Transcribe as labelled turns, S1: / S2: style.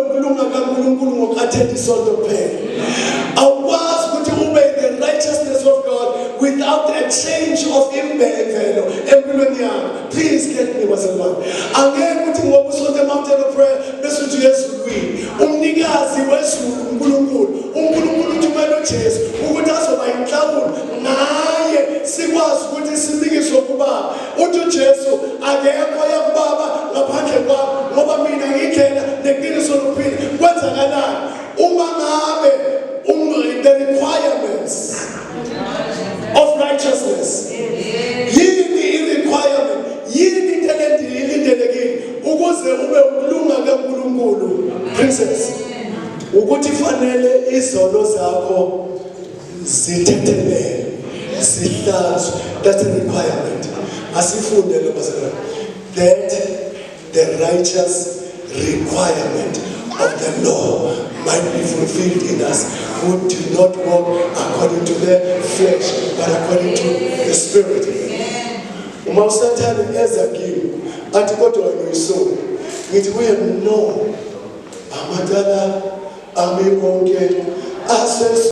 S1: ukulunga kaNkulunkulu ngoku-attend isonto kuphela. Awukwazi ukuthi ube the righteousness of God without a change of imvelo empilweni yakho. Please get me, bazalwane. Angeke ukuthi ngoba usonto e-Mountain of Prayer bese uthi uyezulwini. Umnikazi wezulu uNkulunkulu. UNkulunkulu uthumela uJesu ukuthi azoba inhlawulo, ngaye sikwazi ukuthi simikiswe kubaba. Uthi uJesu, "Akekho yakubaba ngaphandle kwami, ngoba mina ngindlela neqiniso lokuphila." Kwenzakalani uma ngabe the requirements of righteousness? Yini i-requirement? Yini into elindelekile ukuze ube ukulunga kaNkulunkulu, princess? Ukuthi fanele izono zakho zithethelelwe, zihlanzwe. That's a requirement. Asifunde lo, bazalwane. That the righteous requirement of the law might be fulfilled in us who do not walk according to the flesh but according to the Spirit. Uma uSathane eza kimi athi, "Kodwa wena uyisoni," ngithi kuye, "No, amacala ami onke ases